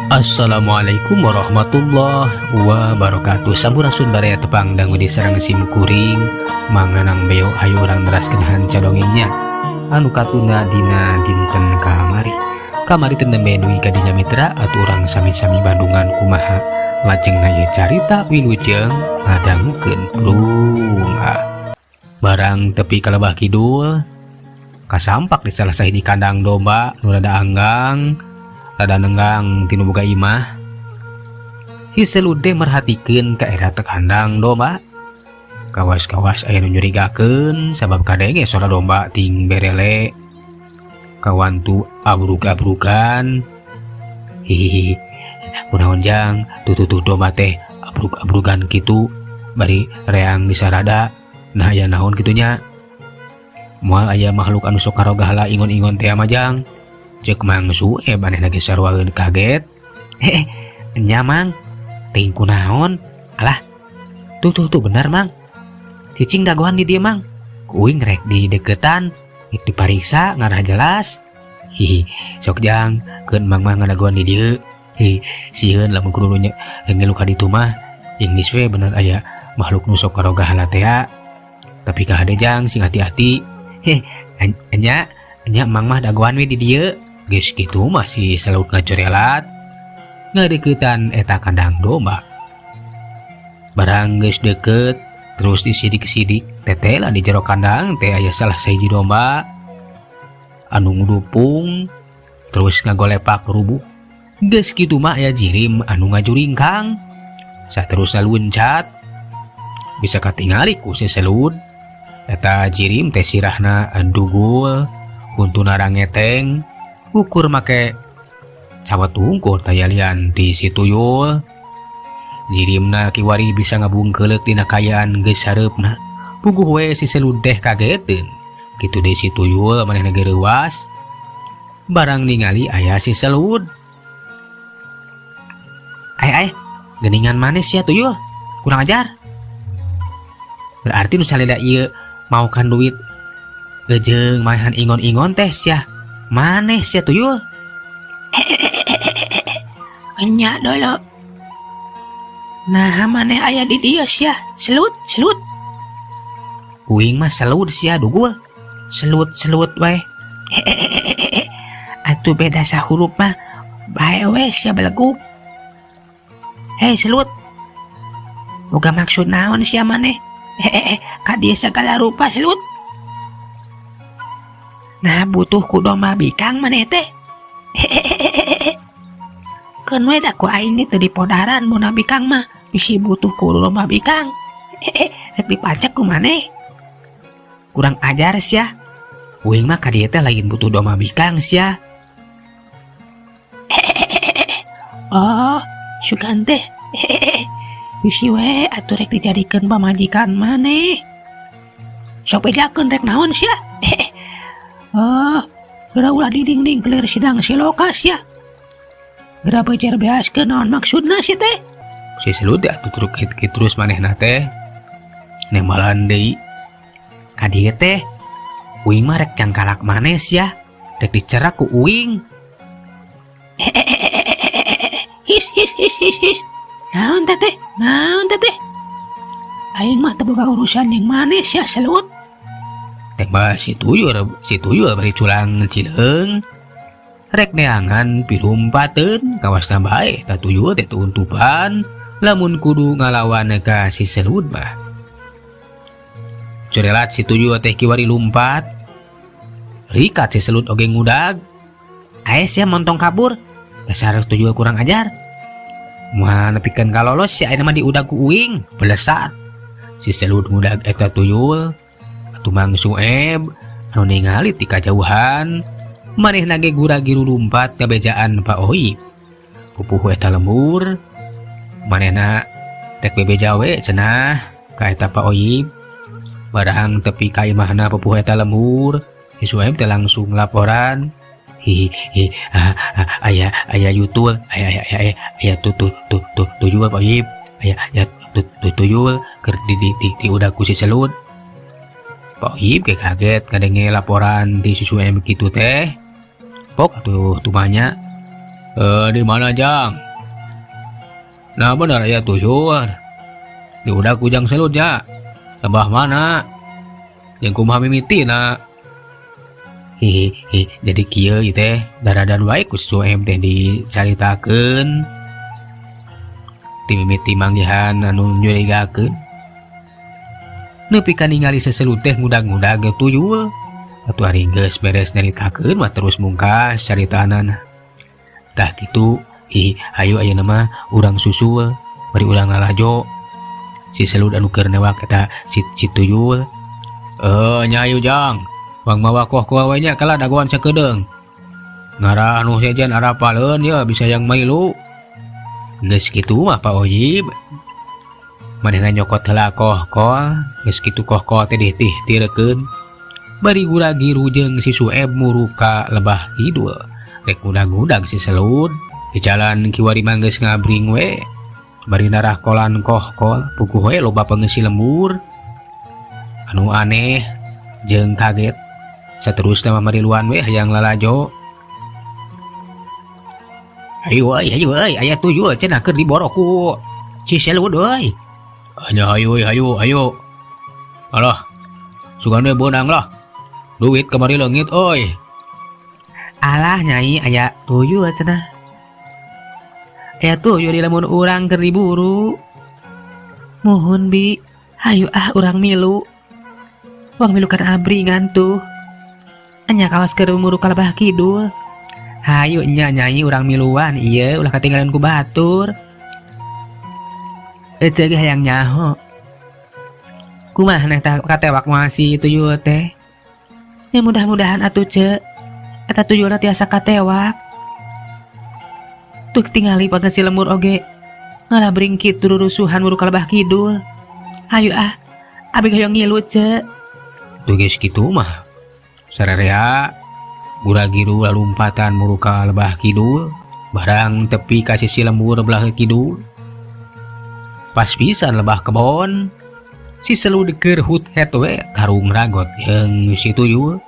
Assalamualaikum warahmatullahi wabarakatuh. Sampurasun, baraya tepang dangu di sareng sim kuring, Mang Nanang Beo. Hayu urang neraskeun hanca dongengnya anu katunda dina dinten kamari. Kamari teh nembe dugi ka dinya, mitra. Atuh urang sami-sami bandungan kumaha lajengna ieu carita. Wilujeng ngadangukeun. Ah, barang tepi ka Lebah Kidul, kasampak di salah sahiji kandang domba nu rada anggang, rada nenggang ti nu boga imah. Si Selud teh merhatikeun ka era teh kandang domba. Kawas-kawas aya nu nyurigakeun, sabab kadenge sora domba ting berele, kawantu abrug-abrugan. Hihihi, kunaon, Jang? Tuh, tuh, tuh, domba teh abrug-abrugan kitu bari reang disarada. Nah, aya naon kitu nya? Moal aya makhluk anu sok karogahala ingon-ingon teh mah, Jang? Cek Mang Sueb, manehna ge saruaeun kaget. Heeh nya, Mang, teuing kunaon. Alah, tuh, tuh, tuh, bener, Mang, cicing dagoan di dieu, Mang. Ku uing rek di deketan, rek dipariksa ngarah jelas. Hihi, sok, Jang, keun Mang mah ngadagoan di dieu. Hi, sieun lamun kudu ngilu ka ditu mah, jeung geus we bener aya makhluk nu sok karogahala teh. Tapi kahade, Jang, sing hati-hati. Heh, nya nya, Mang mah dagoan we di dieu. Geus kitu mah si Selut ngacorelat ngadeukeutan eta kandang domba. Barang geus deket, terus disidik-sidik, tetela di jero kandang teh aya salah sahiji domba anu ngudupung terus ngagolepak rubuh. Geus kitu mah aya jirim anu ngajuringkang, saterusna luncat. Bisa katingali ku si Selud, eta jirim teh sirahna dugul, huntuna rangeteng, ukur make cawat wungkul taya lian ti si tuyul. Jirimna kiwari bisa ngabungkeuleuk dina kaayaan geus sareupna. Puguh we si Selud teh kageteun. Kitu deui si tuyul, manehna ge reuwas barang ningali aya si Selud. Ay, ay, geningan manis ya, tuyul kurang ajar. Berarti nu salila ieu maokan duit jeung maehan ingon-ingon teh sia maneh sia, tuyul? Enya dulu. Nah, maneh aya di dieu sia, Selut, Selut? Uing mah Selud, sia dugul. Selut, Selut wae. Atuh beda sahurup mah bae we sia beleguk. Hei, Selut. Boga maksud naon sia maneh? Hehehe, ka dieu segala rupa, Selut. Nah, butuh ku domba bikang maneh teh? Hehehe. Keun we, da ku aing teu dipodaran domba bikang mah, bisi butuh ku domba bikang. Hehehe, rek dipacek ku maneh. Kurang ajar sia. Uing mah ka dieu teh lain butuh domba bikang sia. Oh, sugan teh. Hehehe. Bisi we atuh rek dijadikeun pamajikan maneh. Sok bejakeun, rek naon sia? Hehehe. Oh, geura ulah didingding kelir sidang siloka sia. Geura bejer beaskeun naon maksudna sia teh? Si Selud teh atuh terus terus manehna teh nembalan deui. Ka dieu teh uing mah rek cangkalak maneh sia, rek dicerak ku uing. His his his his his. Naon teh teh? Naon teh teh? Aing mah teu boga urusan jeung maneh sia, Selut. Tembak si tuyul, si tuyul bari culang cileung rek neangan pilumpateun. Kawasna bae ta tuyul teh tuuntupan lamun kudu ngalawan ka si Selud mah. Curelat si tuyul teh kiwari lumpat. Rikat si Selud oge ngudag. Ae sia montong kabur. Dasar tuyul kurang ajar. Moal nepikeun ka lolos sia, ayeuna mah diudag ku uing. Belesat si Selud ngudag eta tuyul. Atuh Mang Sueb anu ningali ti kajauhan, manehna ge gura-giru lumpat ngabejaan Pak Oip. Pupuhu eta lembur manehna rek bebeja we cenah ka eta Pak Oip. Barang tepi ka imahna pupuhu eta lembur, si Sueb teh langsung laporan. Hi hi, aya aya yutul, aya aya aya aya tuh tuh tuh tuh tuyul, Pak Oip, aya aya tuh tuh tuyul keur di udag ku si Selud. Pak Oip ge kaget ngadenge laporan di si Sueb kitu teh. Pok tuh tumanya. Di mana Jang? Nah bener aya tuyul. Diudag ku Jang Selud nya. Lebah mana? Jeung kumaha mimitina? Hihi, jadi kieu ieu teh daradan wae ku si Sueb teh dicaritakeun. Ti mimiti manggihan anu nyurigakeun. Nepi ka ningali seselud teh ngudag-ngudag tuyul. Atuh ari geus beres nyaritakeun mah terus mungkas caritaanana. Tah kitu, hi, hayu ayeuna mah urang susul bari urang lalajo. Si Selud anu keur newak eta si tuyul. Nya hayu Jang. Bang mawa koh-koh we nya kalah dagoan sakedeung. Ngarah anu sejen arapaleun ye bisa yang mailu. Geus kitu mah Pak Oyib. Manehna nyokot heula koh-koh, geus kitu koh-koh teh ditihtirkeun. Bari gura-giru jeung si Sueb muru ka lebah kidul. Rek ngudag-ngudag si Selud. Di jalan kiwari mah geus ngabring we. Bari narah kolan koh-koh, puguh we loba pengeusi lembur. Anu aneh jeung kaget. Saterusna mah mariluan we hayang lalajo. Hayu euy, hayu euy, aya tuyul cenah keur diboro ku si Selud euy. Nya hayu euy, hayu, hayu. Alah, sugan we beunang lah. Duit kamari leungit euy. Alah nyai aya tuyul cenah. Aya tuyul di lamun urang keur diburu. Muhun bi, hayu ah urang milu. Wang milu kan abringan tuh. Anya kawas keur muru ka lebah kidul. Hayu nya nyai urang miluan ieu ulah katinggalan ku batur. Ece ge hayang nyaho. Kumaha neh tah katewak moal si tuyul teh? Ya mudah-mudahan atuh ce. Eta tuyulna tiasa katewak. Tuh tingali potensi lemur oge. Ngalabring kitu rurusuhan muru ka lebah kidul. Hayu ah, abi hoyong ngilu ce. Tuh geus kitu mah. Sarerea gura-giru lalumpatan muru ka lebah kidul, barang tepi ka sisi lembur belah kidul. Pas pisan lebah kebon, si Selud keur hut-het we tarung ragot jeung si tuyul.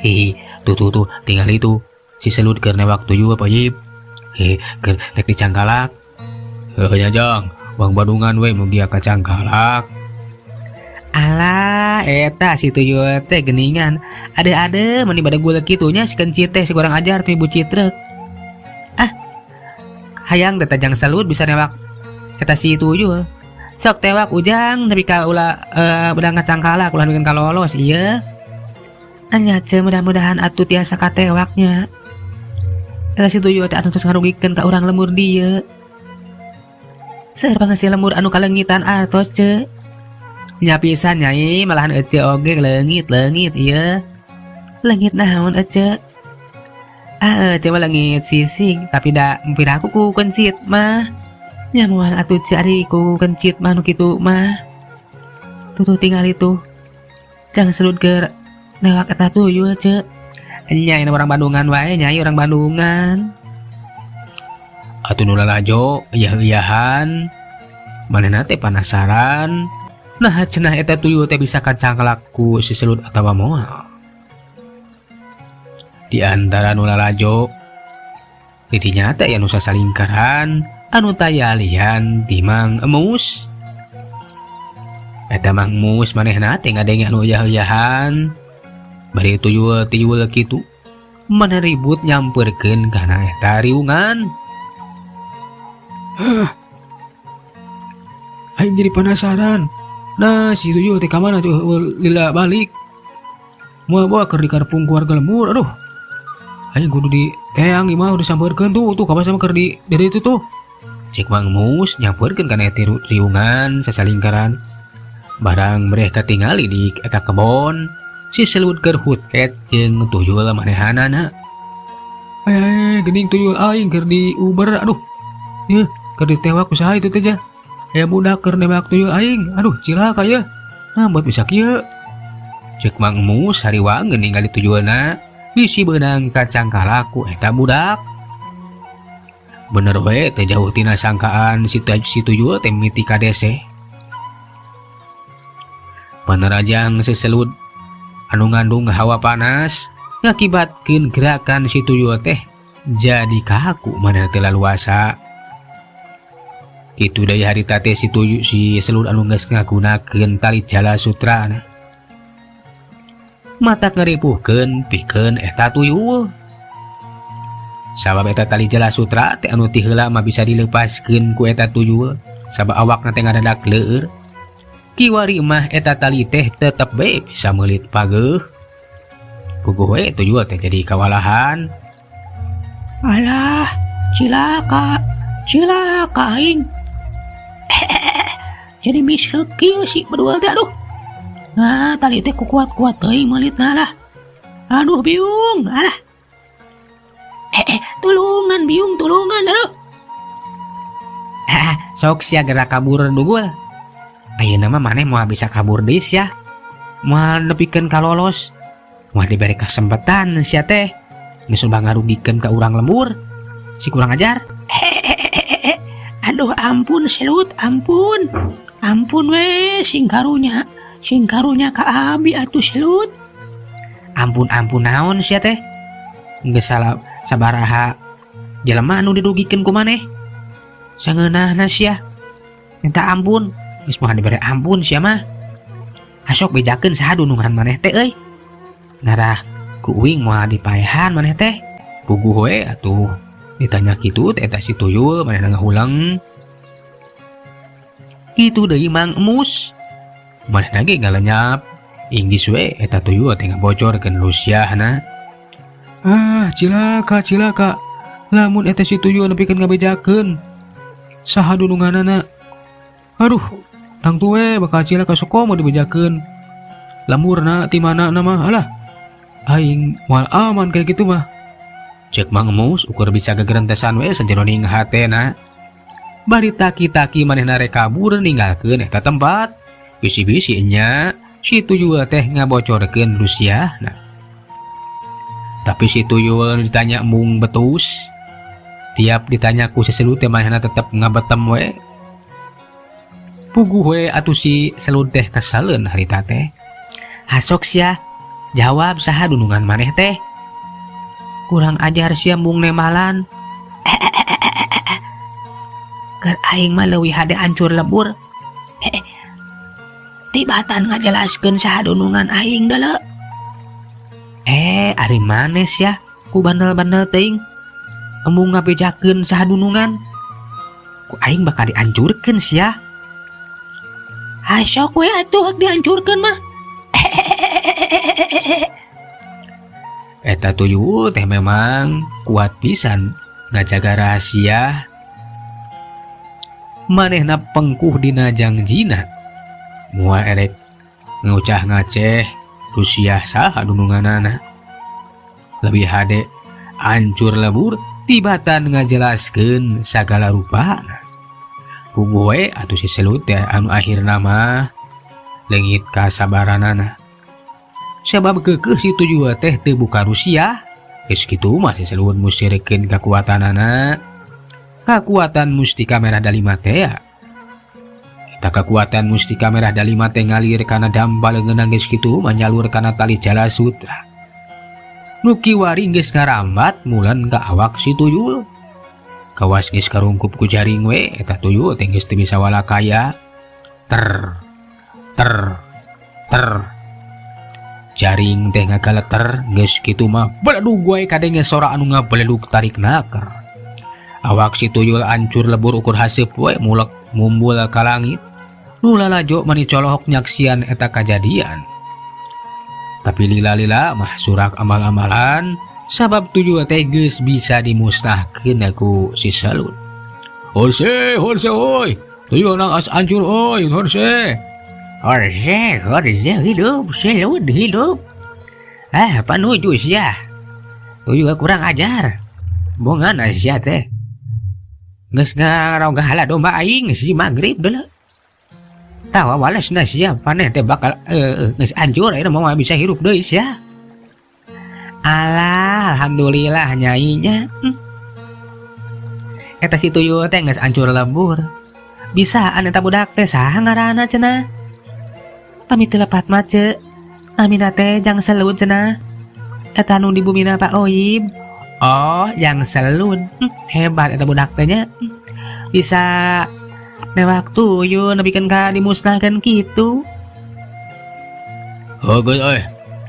Hihi, tuh tuh tuh tinggal itu. Si Selud keur newak tuyul apa yip. Hihi, keur rek dicangkalak. Heuh nya Jang, wang Bandungan we mugia kacangkalak. Alah, eta si tuyul teh geuningan. Ade-ade meni bade gula kitunya si kencit teh si kurang ajar ti Bu Citrek. Ah, hayang teh Jang Selud bisa newak eta si tuyul. Sok tewak ujang tapi ka ulah bedang kacangkalak ulah bikin kalolos ieu. Anya ce mudah-mudahan atuh tiasa katewaknya. Eta si tuyul teh anu terus ngarugikeun ka urang lemur dieu. Seueur banget si lemur anu kalengitan artos ce. Nya pisan nyai malahan ece oge leungit-leungit ieu. Leungit naon ece? Ah, ece mah leungit sisig tapi da piraku ku kencit mah. Nya moal atuh ce ari ku kencit mah nu kitu mah. Tuh tuh tinggal itu. Jang Selud keur newak eta tuyul ce. Nya ini orang Bandungan wae nyai orang Bandungan. Atuh nu lalajo iyah-iyahan. Manehna teh penasaran. Nah cenah eta tuyul teh bisa kacangkalak ku si Selud atawa moal. Di antara nu lalajo didinya teh aya nu sasalingkaran anu tayalian ti Mang Emus. Eta Mang Emus manehna teh ngadenge anu uyah-uyahan. Bari tuyul-tuyul kitu maneh ribut nyamperkeun kana eta riungan. Hah. Aing jadi penasaran. Nah, si tuyul teh ka mana tuh lila balik. Moal bawa keur di karpung keluarga lemur. Aduh. Aing kudu di teang ieu mah udah sampeurkeun tuh, tuh kapan sama keur di dari itu tuh. Cek Mang Mus nyamperkeun kana eta riungan sasalingkaran. Barang mereh katingali di eta kebon, si Selud keur hut-het jeung tuyul manehanana. Ay, geuning tuyul aing keur di Uber, aduh. Yeuh, keur ditewak ku saha itu teh ja. Aya budak keur newak tuyul aing, aduh cilaka ye. Nah, buat bisa kieu. Cek Mang Mus hariwangeun ningali tuyulna bisi beunang kacangkalak ku eta budak. Bener we teh jauh tina sangkaan si tuyul teh mimiti ka dese. Penerajang seselud anu ngandung hawa panas ngakibatkeun gerakan si tuyul teh Jadi kaku manehna teh laluasa. Kitu deui harita teh si tuyul si Selud anu geus ngagunakeun tali jala sutrana. Matak ngeripuhkeun pikeun eta tuyul. Sabab eta tali jala sutra teh anu ti heula mah bisa dilepaskeun ku eta tuyul sabab awakna teh ngadadak leur. Kiwari mah eta tali teh tetep bae bisa meulit pageuh. Puguh we tuyul teh jadi kawalahan. Alah, cilaka, cilaka aing. Jadi misrek kieu si bedul teh aduh. Nah, tali teh ku kuat-kuat teuing meulitna lah. Aduh biung, alah. Tulungan biung, tulungan aduh. Sok sia gerak kabur dugul. Ayeuna mah maneh moal bisa kabur deui sia. Moal nepikeun ka lolos. Moal dibere kesempatan sia teh. Geus loba ngarugikeun ka urang lembur. Si kurang ajar. Aduh ampun Selut, ampun. Ampun we sing karunya. Sing karunya ka abi atuh Selut. Ampun-ampun naon sia teh? Geus salah sabaraha jelema anu dirugikeun ku maneh. Sangeunahna sia. Minta ampun, geus moal dibere ampun sia mah. Asok bejakeun saha dunungan maneh teh euy. Ngarah ku uing moal dipaehan maneh teh. Puguh we atuh. Ditanya kitu teh eta si tuyul manehna ngahuleng. Kitu deui Mang Emus. Manehna ge ngalenyap. Inggis we eta tuyul teh ngabocorkeun rusiahna. Ah, cilaka, cilaka. Lamun eta si tuyul nepikeun ngabejakeun saha dununganana. Aduh, tangtu we bakal cilaka sokomo dibejakeun. Lemburna ti mana na mah alah. Aing moal aman kayak gitu mah. Cek Mang Emus ukur bisa gegerentesan we sajeroning hatena. Bari taki-taki manehna rek kabur ninggalkeun eta tempat. Bisi-bisi nya si tuyul teh ngabocorkeun rusiahna. Tapi si tuyul ditanya mung betus. Tiap ditanya ku si Selut teh manehna tetep ngabetem we. Puguh we atuh si Selut teh kesaleun harita teh. Hasok sia, jawab saha dunungan maneh teh. Kurang ajar sia mung nemalan. Keur aing mah leuwih hade hancur lebur. Tibatan ngajelaskeun saha dunungan aing deuleu. Ari maneh sia ku bandel-bandel teuing. Embung ngabejakeun saha dunungan. Ku aing bakal dihancurkeun sia. Hasok we atuh dihancurkeun mah. Eta tuyul teh memang kuat pisan ngajaga rahasia. Manehna pengkuh dina jangjina. Moal erek ngucah ngaceh rusiah saha dununganana. Lebih hade hancur lebur tibatan ngajelaskeun sagala rupana. Puguh we atuh si Selut teh anu akhirna mah leungit kasabaranana. Sabab keukeuh si tuyul teh teu buka rusiah. Geus kitu mah si Selut musirikeun kakuatanana. Kakuatan mustika merah dalima teh. Eta kakuatan mustika merah dalima teh ngalir kana dampa leungeunna geus kitu mah nyalur kana tali jala sutra. Nu kiwari geus ngarambat mulan ka awak si tuyul. Kawas geus karungkup ku jaring we eta tuyul teh geus teu bisa walakaya. Ter ter ter. Jaring teh ngagaleter geus kitu mah beledug wae kadenge sora anu ngabeledug tarik naker. Awak si tuyul ancur lebur ukur haseup we mulek mumbul ka langit. Nu lalajo mani colohok nyaksian eta kajadian. Tapi lila-lila mah surak amal-amalan sabab tuyul teh geus bisa dimusnahkeun ku si Selut. Horse, horse oi. Tuyul nang as ancur oi, horse. Horse, horse hidup, Selut hidup. Ah, panuju sia. Tuyul kurang ajar. Bongan sia teh. Geus ngarogahala domba aing si magrib deuleu. Tawa walesna sia paneh teh bakal geus hancur ayeuna mah bisa hirup deui sia. Alah, alhamdulillah nyainya. Eta si tuyul teh geus hancur lebur. Bisaan eta budak teh saha ngaranna cenah? Pamit teu lepat mah ce. Amina teh jang Selut cenah. Eta nu di bumina Pak Oib. Oh, Jang Selud. Hebat eta budak teh nya. Bisa newak tuyul nepikeun ka dimusnahkeun kitu. Heuh geus euy.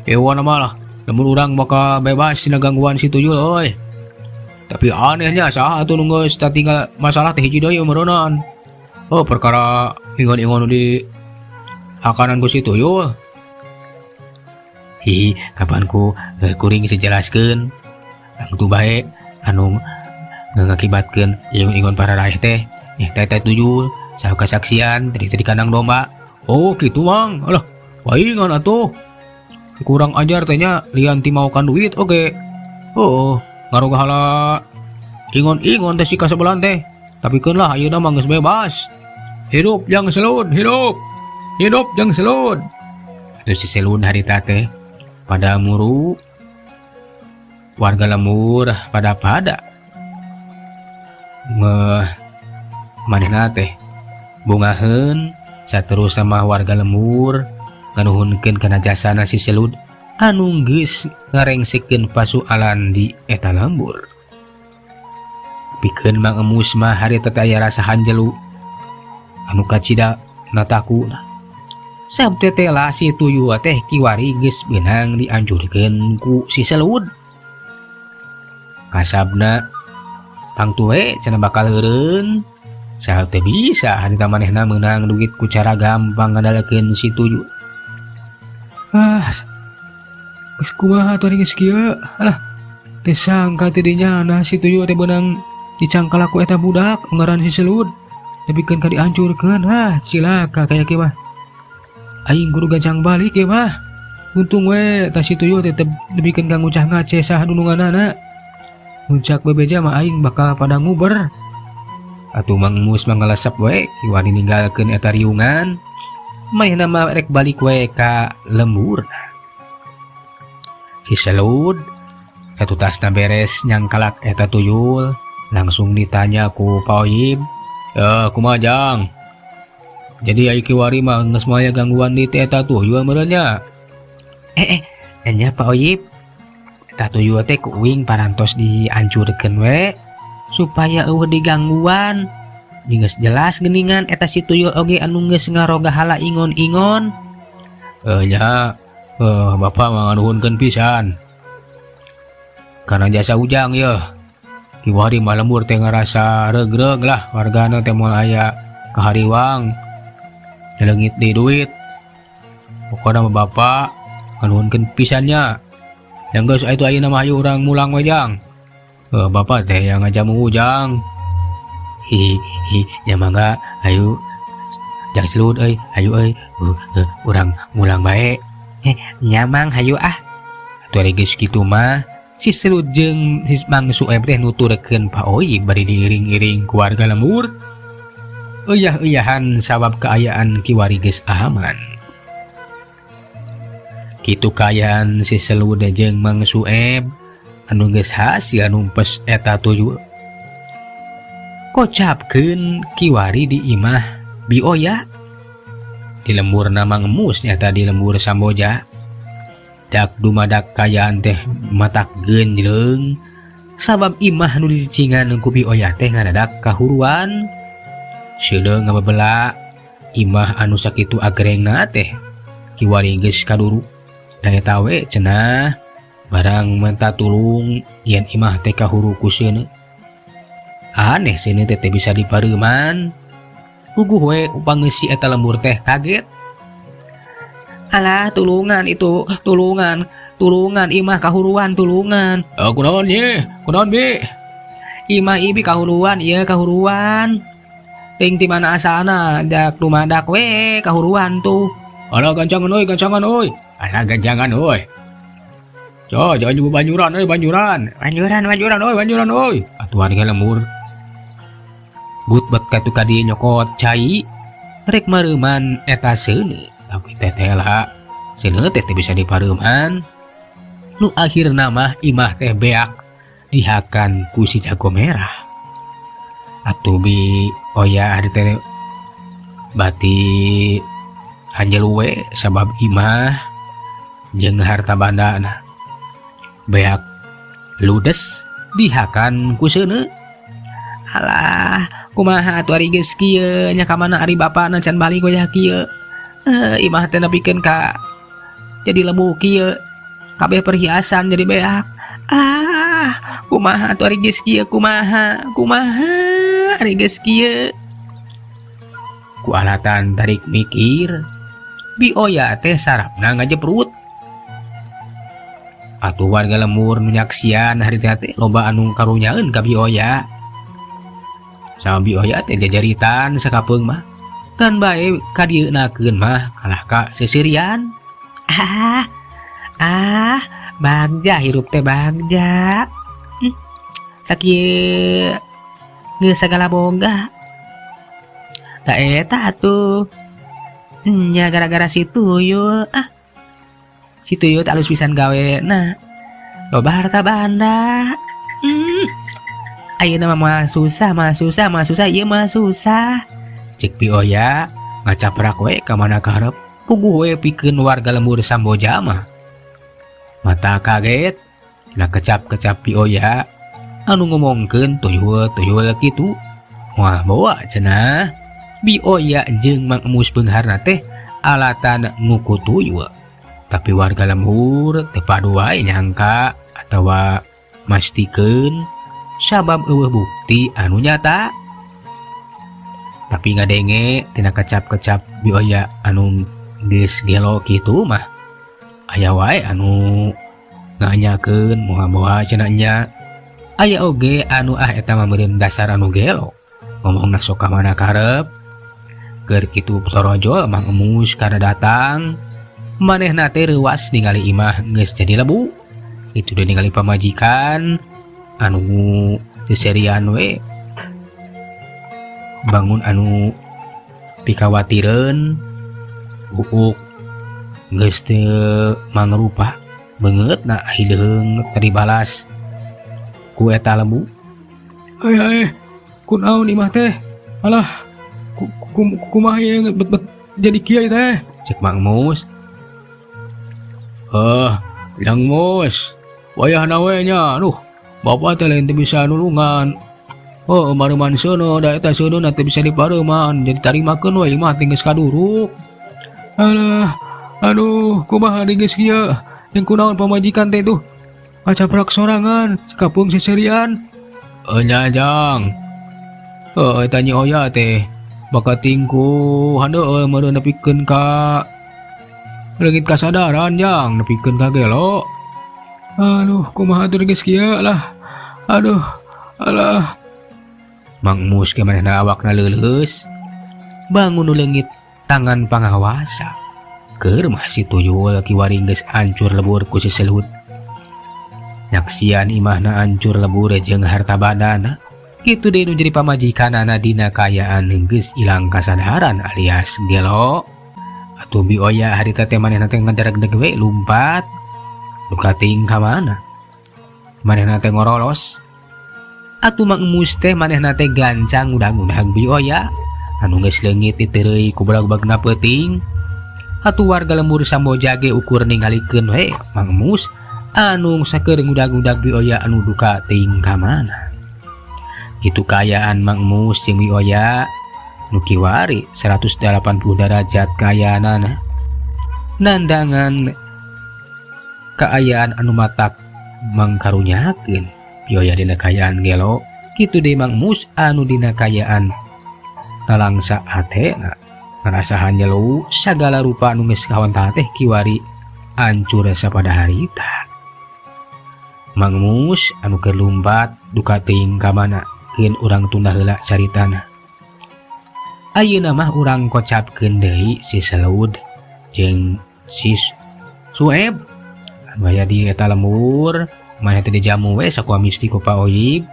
Ewan mah lah. Lamun urang bakal bebas tina gangguan si tuyul euy. Tapi anehnya saha atuh nu geus tatinggal masalah teh hiji deui meureunnan. Oh, perkara ingon-ingon nu di hakanan ku si tuyul. Hi, kapan ku kuring dijelaskeun. Tangtu bae anu ngakibatkeun ingon-ingon para raih teh teh tuyul saha kasaksian tadi di kandang domba. Oh, kitu Mang. Alah, paingan atuh. Kurang ajar teh nya lian ti maokan duit oge. Oh, ngarogahala ingon-ingon teh si kasebelan teh. Tapi keun lah ayeuna mah geus bebas. Hidup Jang Selud, hidup. Hidup Jang Selud. Atuh si Selud harita teh pada muru warga lembur pada pada meh manehna teh bungaheun saterus sama warga lembur nganuhunkeun kana jasana si Selud anu geus ngarengsekeun pasualan di eta lembur. Pikeun Mang Emus mah harita teh aya rasa hanjelu anu kacida natakuna. Sabab tetela si tuyul teh kiwari geus beunang dianjurkeun ku si Selud. Kasabna tangtu we cenah bakal heureun. Saha teh bisa harita manehna meunang duit ku cara gampang ngandalkeun si tuyul. Ah, geus kumaha atuh geus kieu? Alah, teu sangka teh dinya nah si tuyul teh beunang dicangkal ku eta budak ngaran si Selud. Nepikeun ka dihancurkeun. Ah, cilaka kaya kieu mah. Aing kudu gancang balik ieu mah. Untung we tah si tuyul teh nepikeun ka ngucah ngaceh saha dununganana. Muncak bebeja mah aing bakal pada nguber. Atuh Mang Mus mah ngalesep we kiwari ninggalkeun eta riungan. Manehna mah rek balik we ka lembur. Si Selud satutasna beres nyangkalak eta tuyul, langsung ditanya ku Pak Oyib. Kumaha Jang? Jadi ai kiwari mah geus moal aya gangguan di teh eta tuyul meureun nya. Nya Pak Oyib. Eta tuyul teh ku uing parantos dihancurkeun we supaya eueuh digangguan. Geus jelas geuningan eta si tuyul oge anu geus ngarogahala ingon-ingon. Nya, bapak mah nganuhunkeun pisan. Karena jasa ujang yeuh. Kiwari mah lembur teh ngarasa regreg lah wargana teh moal aya kahariwang. Leungit deui duit. Pokona mah bapak nganuhunkeun pisannya. Yang geus atuh ayeuna mah hayu urang mulang we Jang. Bapak teh yang ngajamu ujang. Hi hi nya mangga hayu Jang Selud euy, hayu euy. Urang mulang bae. Nya Mang hayu ah. Atuh ari geus kitu mah si Selud jeung si Mang Sueb teh nuturkeun Pak Oyib bari diiring-iring ku warga lembur. Uyah-uyahan sabab kaayaan kiwari geus aman. Kitu kaayaan si Selud jeung Mang Sueb anu geus hasil numpes eta tuyul. Kocapkeun kiwari di imah bioya. Di lemburna Mang Emus nyata di lembur Samboja. Dak dumadak kaayaan teh matak genjleung sabab imah nu dicingan ku bioya teh ngadadak kahuruan. Seudeuh ngabebela imah anu sakitu agrengna teh kiwari geus kaduru. Da eta we cenah barang menta tulung yen imah teh kahuru ku seuneu. Aneh seuneu teh teh bisa dipareuman. Puguh we upangeusi eta lembur teh kaget. Alah tulungan itu, tulungan, tulungan imah kahuruan tulungan. Kunaon ye? Kunaon bi? Imah ibi kahuruan, ieu kahuruan. Ting ti mana asalna dak dumadak we kahuruan tuh. Alah gancangan euy, gancangan euy. Alah gancangan euy. Co, jangan nyebut banjuran euy, banjuran. Banjuran, banjuran euy, banjuran euy. Atuh warga lembur. But bet katu ka dieu nyokot cai rek mareuman eta seuneu. Tapi teh teh lah seuneu teh teh bisa dipareuman. Nu akhirna mah imah teh beak dihakan ku si jago merah. Atuh bi oya ari teh bati hanjel we sabab imah jeung harta bandana beak ludes. Dihakan ku seuneu. Alah, kumaha atuh ari geus kieu nya ka mana ari bapana can balik wayah kieu. Imah teh nepikeun ka jadi lebu kieu. Kabeh perhiasan jadi beak. Ah, kumaha atuh ari geus kieu kumaha? Kumaha ari geus kieu? Ku alatan tarik mikir, Bi Oya teh sarafna ngajeprut. Atuh warga lembur nu nyaksian harita teh loba anu karunyaeun ka Bi Oya. Sama Bi Oya teh jajaritan sakapeung mah. Kan bae kadieunakeun mah kalah ka sesirian. Ah, ah, bagja hirup teh bagja. Sakieu geus sagala boga. Da eta atuh. Nya gara-gara si tuyul ah. Si tuyul teh alus pisan gawe na. Loba harta banda. Ayeuna mah moal susah, moal susah, moal susah, ieu moal susah. Cek Bi Oya ngacaprak we ka mana kaharep puguh we pikeun warga lembur Samboja mah. Mata kaget na kecap-kecap Bi Oya anu ngomongkeun tuyul-tuyul kitu. Wah bawa cenah. Bi Oya jeung Mang Emus beungharna teh alatan nguku tuyul. Tapi warga lembur teu padu wae nyangka atawa mastikeun sabab eueuh bukti anu nyata. Tapi ngadenge tina kecap-kecap Bi Oya anu geus gelo kitu mah aya wae anu nganyakeun moal-moal cenah nya. Aya oge anu ah eta mah meureun dasar anu gelo. Ngomongna sok ka mana karep. Keur kitu torojol Mang Emus kada datang. Manehna teh reuas ningali imah geus jadi lebu. Itu deui ningali pamajikan anu seserian we. Bangun anu pikawatireun buuk geus teu mangrupa beungeutna hideung teu dibalas ku eta lebu. Ai ai kunaon imah teh? Alah, kumaha ieu bet-bet jadi kieu teh? Cek Mang Mus. Yang Mus, wayahna we nya. Aduh, bapak teh lain teu bisa nulungan. Oh, mareuman seuneu da eta seuneu teu bisa dipareuman, jadi tarimakeun we imah teh geus kaduruk. Alah, aduh, kumaha deui geus kieu? Jeung kunaon pamajikan teh tuh? Ngacaprak sorangan, sekapeung seserian. Nya jang. Eta Nyi Oya teh bakating ku handeueul meureun nepikeun ka leungit kasadaran jang, nepikeun ka gelo. Aduh, kumaha atuh geus kieu lah. Aduh, alah. Mang Mus ge manehna awakna leuleus. Bangun nu leungit tangan pangawasa. Keur mah si tuyul kiwari geus hancur lebur ku si Selut. Nyaksian imahna hancur lebur jeung harta bandana. Kitu deui nu jadi pamajikanana dina kaayaan geus ilang kasadaran alias gelo. Atuh Bi Oya harita teh manehna teh ngajaregdeg we lumpat. Duka teuing ka mana? Manehna teh ngorolos. Atuh Mang Emus teh manehna teh gancang ngudag-ngudag Bi Oya anu geus leungit diteureuy ku balag-bagna peuting. Atuh warga lembur Samboja ge ukur ningalikeun we Mang Emus anu sakeur ngudag-ngudag Bi Oya anu duka teuing ka mana. Kitu kaayaan Mang Emus jeung Bi Oya nu kiwari 180 derajat kaayaanana. Nandangan kaayaan anu matak mangkarunyakeun Bi Oya dina kaayaan gelo, kitu deui Mang Emus anu dina kaayaan nalangsa hatena. Ngarasa hanjelu sagala rupa anu geus kawantahan teh kiwari hancur sapada harita. Mang Emus anu keur lumpat duka teuing ka mana keun urang tunda heula caritana. Ayeuna mah urang kocapkeun deui si Selud jeung si Sueb anu aya di eta lembur, maneh teh dijamu we sakuah misti ku Pak Oyib.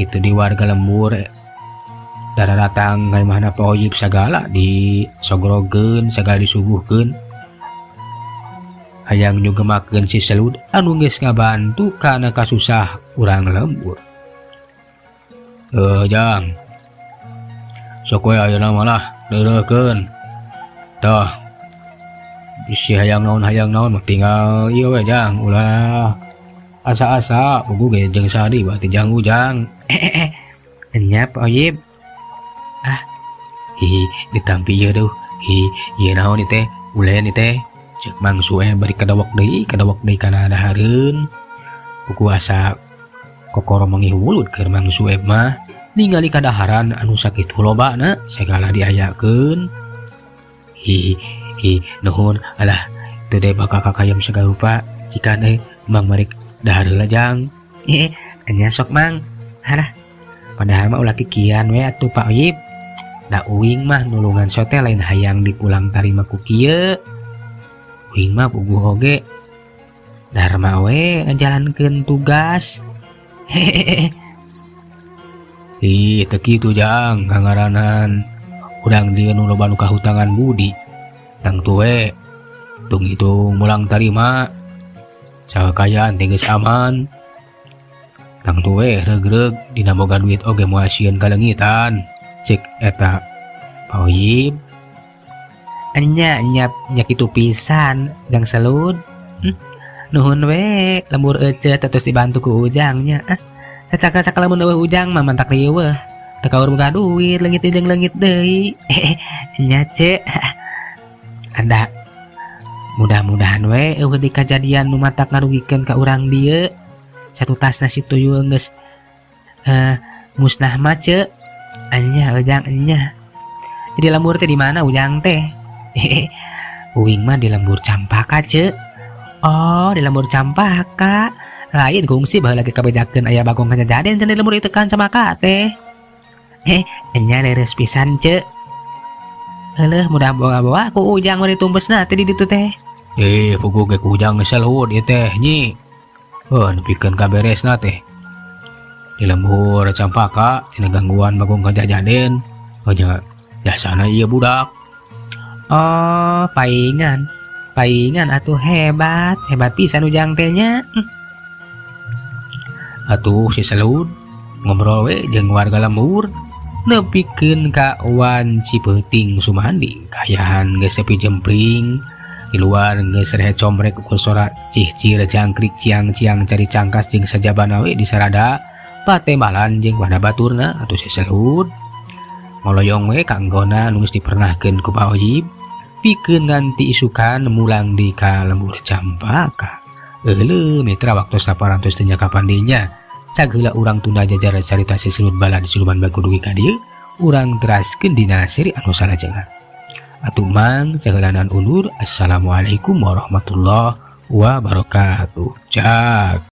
Itu di warga lembur daratang ka imahna Pak Oyib sagala disogrogeun, sagala disuguhkeun. Hayang nyugemakeun si Selud anu geus ngabantu kana kasusah urang lembur. Jang. Sok we ayeuna mah lah deureukeun. Tah. Bisi hayang naon mah tinggal ieu we jang, ulah Asa-asa puguh ge jeung sadi berarti jang ujang. Enya Pak Oyib. Ah, hi ditampi ieu duh. Hi, ieu naon ieu teh? Ulen ieu teh. Ceuk Mang Sueb bari kadawak deui kana dahareun. Puguh asa kokoro mangih wulut keur Mang Sueb mah ningali kadaharan anu sakitu lobana segala diayakeun. Hi, hi, nuhun alah teu teh bakal kakayam segala rupa cikan euy Mang marik dahar heula jang. Enya sok Mang. Halah. Padahal mah ulah kikian we atuh Pak Oyib. Da uing mah nulungan sote lain hayang dipulang tarima ku kieu. Uing mah puguh oge dharma we ngajalankeun tugas. Hehehe. Ih, teu kitu jang ngangaranan urang dieu nu loba nu kahutangan budi. Tangtu we hitung-hitung mulang tarima sakayaan teh geus aman. Tangtu we regreg dina boga duit oge moal sieun kaleungitan. Cek eta Pak Oyib. Enya nya nya kitu pisan Jang Selud. Nuhun we lembur ece terus dibantu ku ujangnya. Ah, cacak-cacak lamun eueuh ujang mah mantak riweuh. Teu kaur boga duit leungit jeung leungit deui. Nya ce. Ada mudah-mudahan we eueuh di kajadian nu matak ngarugikeun ka urang dieu. Satutasna si tuyul geus musnah mah ce. Enya ujang enya. Jadi lembur teh di mana ujang teh? Uing mah di lembur Campaka ce. Oh, di lembur Campaka. Lain kungsi baheula lagi kabejakeun aya bagong kajajaden cenah di lembur itu kan Campaka teh. Enya leres pisan ce. Heueuh mudah boga-boga ku ujang mah ditumpesna teh di ditu teh. Puguh ge ku ujang geus luhur ieu teh nyi. Heuh nepikeun ka beresna teh. Di lembur Campaka cenah gangguan bagong kajajaden. Oh nya jasana ieu budak. Oh, paingan. Paingan atuh hebat, hebat pisan ujang teh nya. Atuh si Selud ngobrol we jeung warga lembur nepikeun ka wanci peuting sumandi kayahan geus sepi jempling di luar geus rehe comrek ku sora cihcir jangkrik ciang-ciang cari cangkas jeung sajabana we disarada patembalan jeung pada baturna. Atuh si Selud ngoloyong we kanggona nu geus dipernahkeun ku Pak Oyib pikeun nganti isukan mulang di ka lembur Campaka. Euleuh mitra waktu saparantos teh kapandinya sageula urang tunda jajar carita si Selud balad siluman baku dugi ka dieu urang teraskeun dina seri anu salajengna. Atuh mang saheulanan undur. Assalamualaikum warahmatullahi wabarakatuh. Cak.